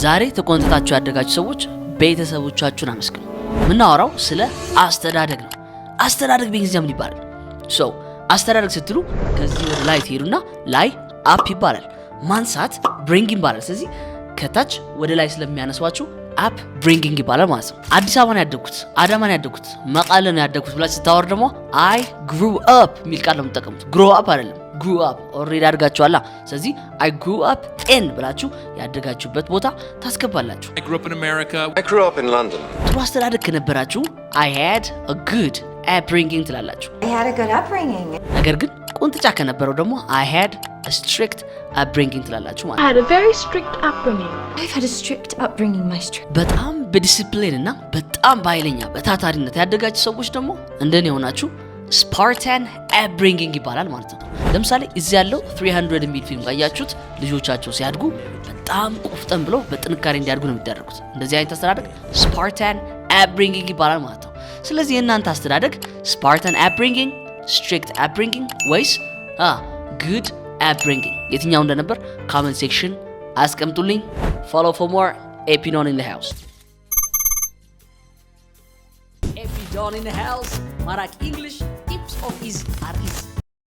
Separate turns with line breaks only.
ዛሬ ተቆንጥታችሁ ያደጋችሁ ሰዎች ቤተሰቦቻችሁን አመስግኑ። የምናወራው ስለ አስተዳደግ ነው። አስተዳደግ በእንግሊዝኛ ምን ይባላል? So አስተዳደግ ስትሉ ከዚህ ወደ ላይ ትሄዱና ላይ up ይባላል። ማንሳት bring ይባላል። ስለዚህ ከታች ወደ ላይ ስለሚያነሷችሁ upbringing ይባላል ማለት ነው። አዲስ አበባ ነው ያደግኩት፣ አዳማ ነው ያደግኩት፣ መቀለ ነው ያደግኩት ብላችሁ ስታወሩ ደግሞ "I grew up" የሚል ቃል ነው የምትጠቀሙት። Grow up አይደለም፣ grew up፣ already አድጋችኋላ። ስለዚህ "I grew up in" ብላችሁ ያደጋችሁበት ቦታ ታስገባላችሁ።
I grew up in America.
I grew up in London.
ጥሩ አስተዳደግ ከነበራችሁ "I had a good upbringing" ትላላችሁ።
I had a good upbringing.
ነገር ግን ቁንጥጫ ከነበረው ደግሞ "I had a strict upbringing" ትላላችሁ ማለት
I
ነው።
had a very strict upbringing.
I've had a strict upbringing, maestro.
በጣም በዲሲፕሊን እና በጣም በኃይለኛ በታታሪነት ያደጋችሁ ሰዎች ደግሞ እንደኔ የሆናችሁ Spartan upbringing ይባላል ማለት ነው። ለምሳሌ እዚህ ያለው 300 የሚል ፊልም ካያችሁት ልጆቻቸው ሲያድጉ በጣም ቆፍጠን ብለው በጥንካሬ እንዲያድጉ ነው የሚደረጉት። እንደዚህ አይነት አስተዳደግ Spartan upbringing ይባላል ማለት ነው። ስለዚህ የእናንተ አስተዳደግ Spartan upbringing፣ strict upbringing ወይስ good upbringing የትኛው እንደነበር comment section አስቀምጡልኝ። Follow for more. ኤፒዶን in the house፣ ኤፒዶን in the house። ማራኪ English tips of is are easy.